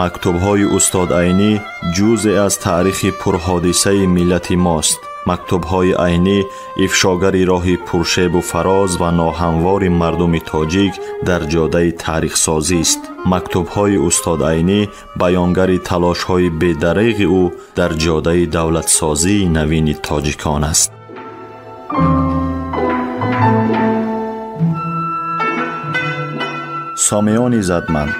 Мактубҳои устод Айнӣ ҷузъе аз таърихи пурҳодисаи миллати мост. Мактубҳои Айнӣ ифшогари роҳи пуршебу фароз ва ноҳамвори мардуми тоҷик дар ҷодаи таърихсозист. Мактубҳои устод Айнӣ баёнгари талошҳои бедареғи ӯ дар ҷодаи давлатсозии навини тоҷикон аст. Сомиёни задманд,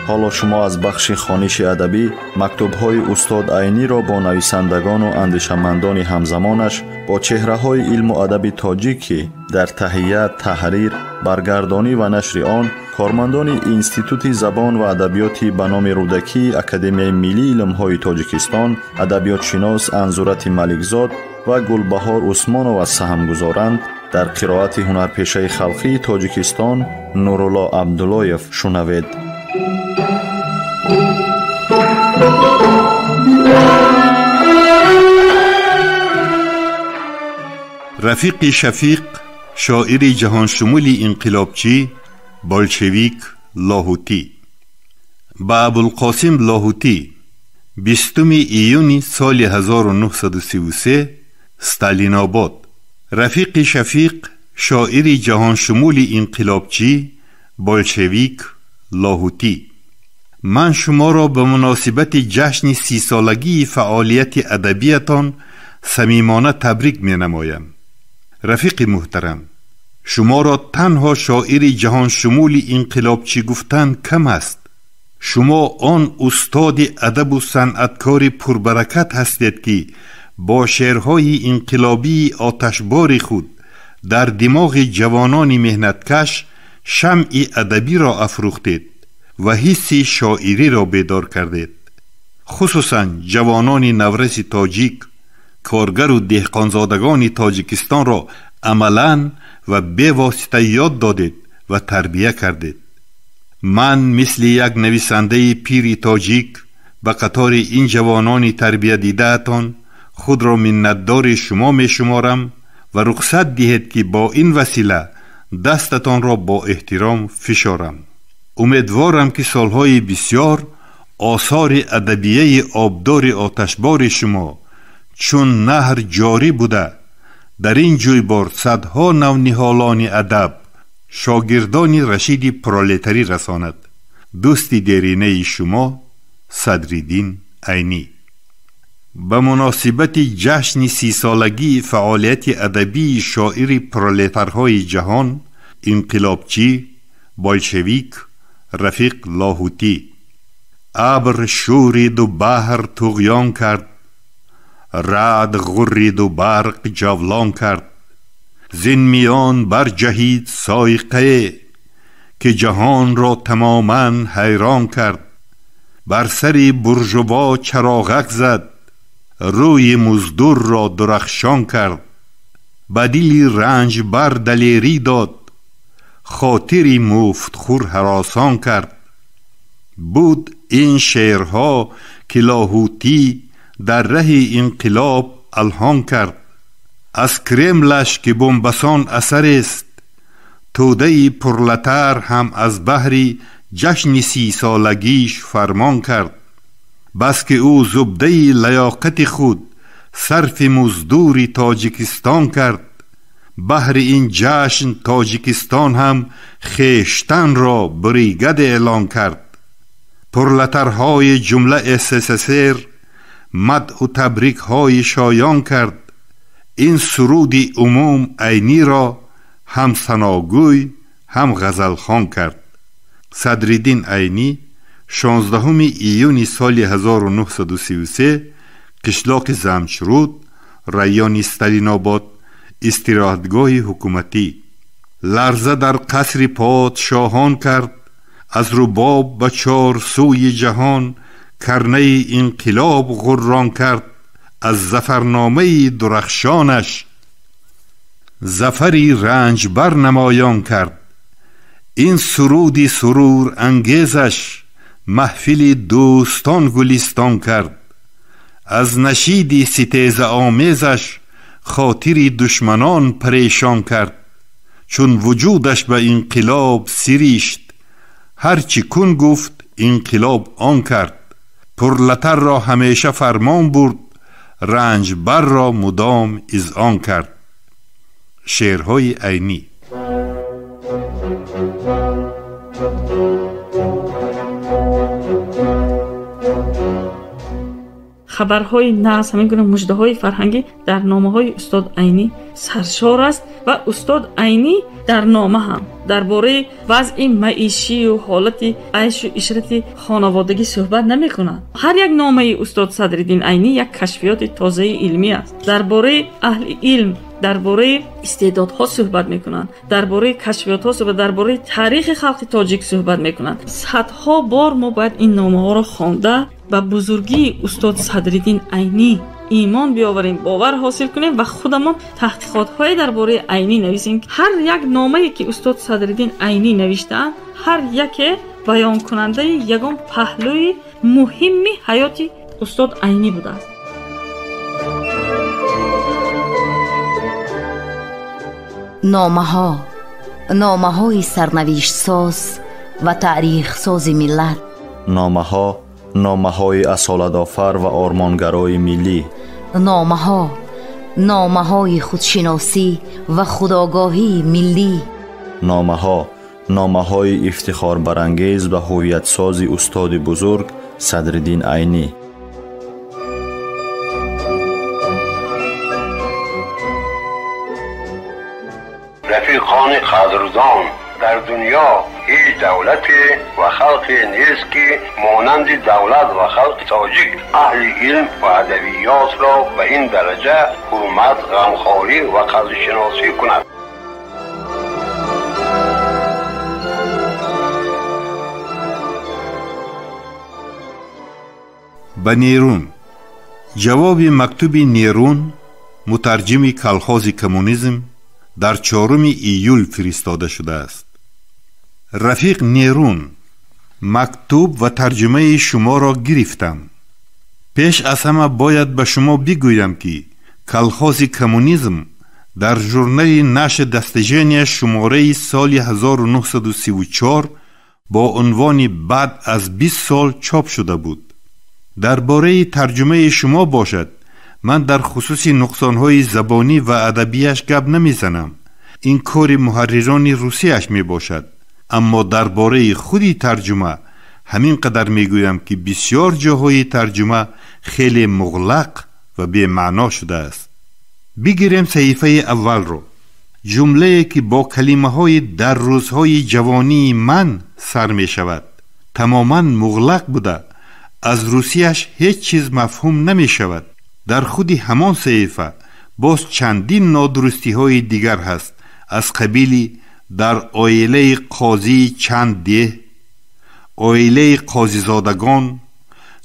ҳоло шумо аз бахши хониши адабӣ мактубҳои устод Айниро бо нависандагону андешамандони ҳамзамонаш, бо чеҳраҳои илму адаби тоҷик, ки дар таҳия, таҳрир, баргардонӣ ва нашри он кормандони Институти забон ва адабиёти ба номи Рӯдакии Академияи миллии илмҳои Тоҷикистон, адабиётшинос Анзурати Маликзод ва Гулбаҳор Усмонова саҳм гузоранд, дар қироати ҳунарпешаи халқии Тоҷикистон Нурулло Абдуллоев шунавед. Рафиқи Шафиқ, шоири ҷаҳоншумули инқилобчӣ, болшевик Лоҳутӣ. Ба Абулқосим Лоҳутӣ 20 июни соли 1933, Сталинобод. Рафиқи Шафиқ, шоири ҷаҳоншумули инқилобчӣ, болшевик Лоҳутӣ. Ман шуморо ба муносибати ҷашни 30-солагии фаъолияти адабиятон самимона табрик менамоям. Рафиқи муҳтарам, шуморо танҳо шоири ҷаҳоншумули инқилобчӣ гуфтан кам аст. Шумо он устоди адабу санъаткори пурбаракат ҳастед, ки бо шеърҳои инқилобии оташбори худ дар димоғи ҷавонони меҳнаткаш шамъи адабиро афрӯхтед ва ҳисси шоириро бедор кардед. Хусусан ҷавонони навраси тоҷик, коргару деҳқонзодагони Тоҷикистонро амалан ва бевосита ёд додед ва тарбия кардед. Ман мисли як нависандаи пири тоҷик ба қатори ин ҷавонони тарбиядидаатон худро миннатдори шумо мешуморам ва рухсат диҳед, ки бо ин васила дастатонро бо эҳтиром фишорам. Умедворам, ки солҳои бисёр осори адабияи обдори оташбори шумо чун наҳр ҷорӣ буда, дар ин ҷӯйбор садҳо нав ниҳолони адаб, шогирдони рашиди пролетарӣ расонад. Дӯсти деринаи шумо Садриддин Айнӣ. Ба муносибати ҷашни 30-солагии фаъолияти адабии шоири пролетарҳои ҷаҳон, инқилобчӣ, болшевик Рафиқ Лоҳутӣ. Абр шӯриду баҳр туғён кард, раъд ғурриду барқ ҷавлон кард. Зин миён барҷаҳид соиқае, ки ҷаҳонро тамоман ҳайрон кард. Бар сари буржуво чароғак зад, рӯи муздурро дурахшон кард. Ба дили ранҷбар далерӣ дод, хотири муфтхӯр ҳаросон кард. Буд ин шеърҳо, ки Лоҳутӣ дар раҳи инқилоб алҳон кард. Аз Кремлаш, ки бомбасон асарест, тӯдаи пурлатар ҳам аз баҳри ҷашни 30-солагиш фармон кард. Бас ки ӯ зубдаи лаёқати худ сарфи муздури Тоҷикистон кард, баҳри ин ҷашн Тоҷикистон ҳам хештанро бригад эълон кард. Пурлатарҳои ҷумла СССР мадҳу табрикҳои шоён кард. Ин суруди умум Айниро ҳам саногӯй, ҳам ғазалхон кард. Садриддин Айнӣ, 16 июни соли 1933, қишлоқи Замчруд, райони Сталинобод, истироҳатгоҳи ҳукуматӣ. Ларза дар қасри подшоҳон кард, аз рубоб ба чор сӯи ҷаҳон карнаи инқилоб ғуррон кард. Аз зафарномаи дурахшонаш зафари ранҷбар намоён кард. Ин суруди сурур ангезаш маҳфили дӯстон гулистон кард. Аз нашиди ситезаомезаш хотири душманон парешон кард. Чун вуҷудаш ба инқилоб сиришт, ҳарчи кун гуфт инқилоб он кард. Пурлатарро ҳамеша фармон бурд, ранҷбарро мудом изъон кард. Шеърҳои Айнӣ. Хабарҳои нағз, ҳамин гуна муждаҳои фарҳангӣ дар номаҳои устод Айнӣ саршор аст ва устод Айнӣ дар нома ҳам дар бораи вазъи маишию ҳолати айшу ишрати хонаводагӣ суҳбат намекунад. Ҳар як номаи устод Садриддин Айнӣ як кашфиёти тозаи илмӣ аст. Дар бораи аҳли илм, дар бораи истеъдодҳо суҳбат мекунанд, дар бораи кашфиётҳо суҳбат, дар бораи таърихи халқи тоҷик суҳбат мекунанд. Садҳо бор мо бояд ин номаҳоро хонда ба бузургии устод Садриддин Айнӣ имон биёварем, бовар ҳосил кунем ва худамон таҳқиқотҳое дар бораи Айнӣ нависем. Ҳар як номае ки устод Садриддин Айнӣ навиштаанд, ҳар яке баёнкунандаи ягон паҳлӯи муҳимми ҳаёти устод Айнӣ будааст. Номаҳо, номаҳои сарнавиштсоз ва таърихсози миллат. Номаҳо, номаҳои асолатофар ва ормонгарои миллӣ. Номаҳо, номаҳои худшиносӣ ва худогоҳии миллӣ. Номаҳо, номаҳои ифтихорбарангез ва ҳувиятсози устоди бузург Садриддин Айнӣ. Рафиқони қадрдон, дар дунё ҳеҷ давлате ва халқе нест, ки монанди давлат ва халқи тоҷик аҳли илм ва адабиётро ба ин дараҷа ҳурмат, ғамхорӣ ва қадршиносӣ кунад. Ба Нерун. Ҷавоби мактуби Нерун, мутарҷими колхози коммунизм, дар 4 июл фиристода шудааст. Рафиқ Нерун, мактуб ва тарҷумаи шуморо гирифтам. Пеш аз ҳама бояд ба шумо бигӯям, ки колхози коммунизм дар журнали «Наше достижение» шумораи соли 1934 бо унвони «Баъд аз 20 сол» чоп шуда буд. Дар бораи тарҷумаи шумо бошад, ман дар хусуси нуқсонҳои забонӣ ва адабияш гап намезанам. Ин кори муҳаррирони русияш мебошад. Аммо дар бораи худи тарҷума ҳамин қадар мегӯям, ки бисёр ҷоҳои тарҷума хеле муғлақ ва бемаъно шудааст. Бигирем саҳифаи аввалро. Ҷумлае ки бо калимаҳои дар рӯзҳои ҷавонии ман сар мешавад, тамоман муғлақ буда, аз русияш ҳеҷ чиз мафҳум намешавад. Дар худи ҳамон саҳифа боз чандин нодурустиҳои дигар ҳаст, аз қабили дар оилаи қозии чанд деҳ, оилаи қозизодагон,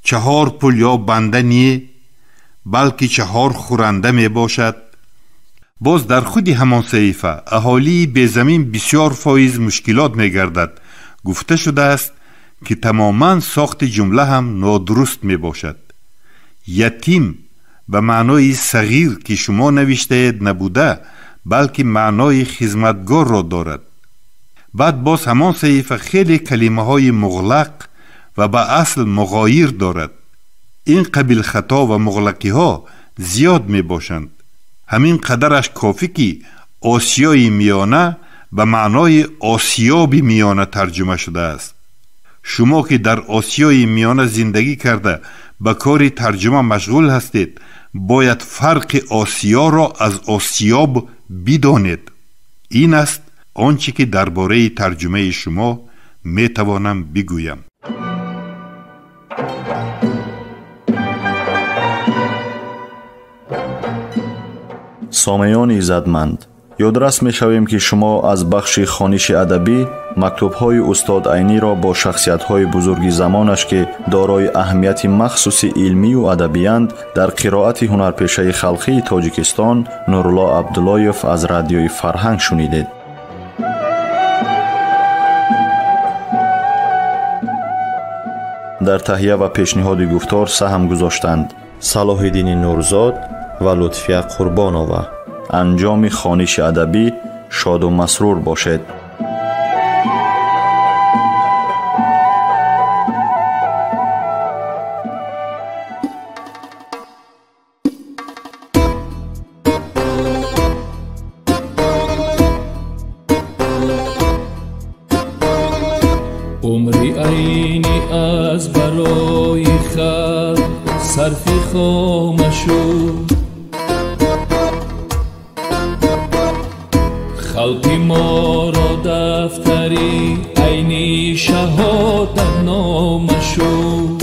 чаҳор пул ё банда не, балки чаҳор хӯранда мебошад. Боз дар худи ҳамон саҳифа аҳолии безамин бисёр фоиз мушкилот мегардад. Гуфта шудааст, ки тамоман сохти ҷумла ҳам нодуруст мебошад. Ятим ба маънои сағир, ки шумо навиштаед, набуда, балки маънои хизматгорро дорад. Баъд боз ҳамон саҳифа хеле калимаҳои муғлақ ва ба асл муғоир дорад. Ин қабил хато ва муғлақиҳо зиёд мебошанд. Ҳамин қадараш кофӣ, ки Осиёи Миёна ба маънои Осиёби Миёна тарҷума шудааст. Шумо ки дар Осиёи Миёна зиндагӣ карда ба кори тарҷума машғул ҳастед, бояд фарқи Осиёро аз Осиёб бидонед. Ин аст он чӣ ки дар бораи тарҷумаи шумо метавонам бигӯям. Сомеёни иззатманд, ёдрас мешавем, ки шумо аз бахши хониши адабӣ мактубҳои устод Айниро бо шахсиятҳои бузурги замонаш, ки дорои аҳамияти махсуси илмию адабиянд, дар қироати ҳунарпешаи халқии Тоҷикистон Нурулло Абдуллоев аз радиои Фарҳанг шунидед. Дар таҳия ва пешниҳоди гуфтор саҳм гузоштанд Салоҳиддини Нурзод ва Лутфия Қурбонова. Анҷоми хониши адабӣ шоду масрур бошед. Айнӣ аз барои халқ сарфи хома шуд. Халқи моро дафтари Айнӣ шаҳодатнома шуд.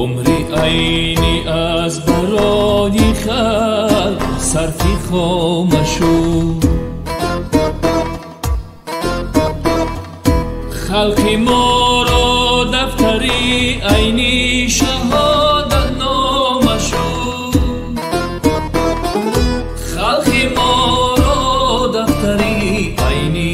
Умри Айнӣ аз барои халқ сарфи хома шуд. Халқи моро дафтари Айнӣ шаҳодатнома шуд. Халқи моро дафтари Айнӣ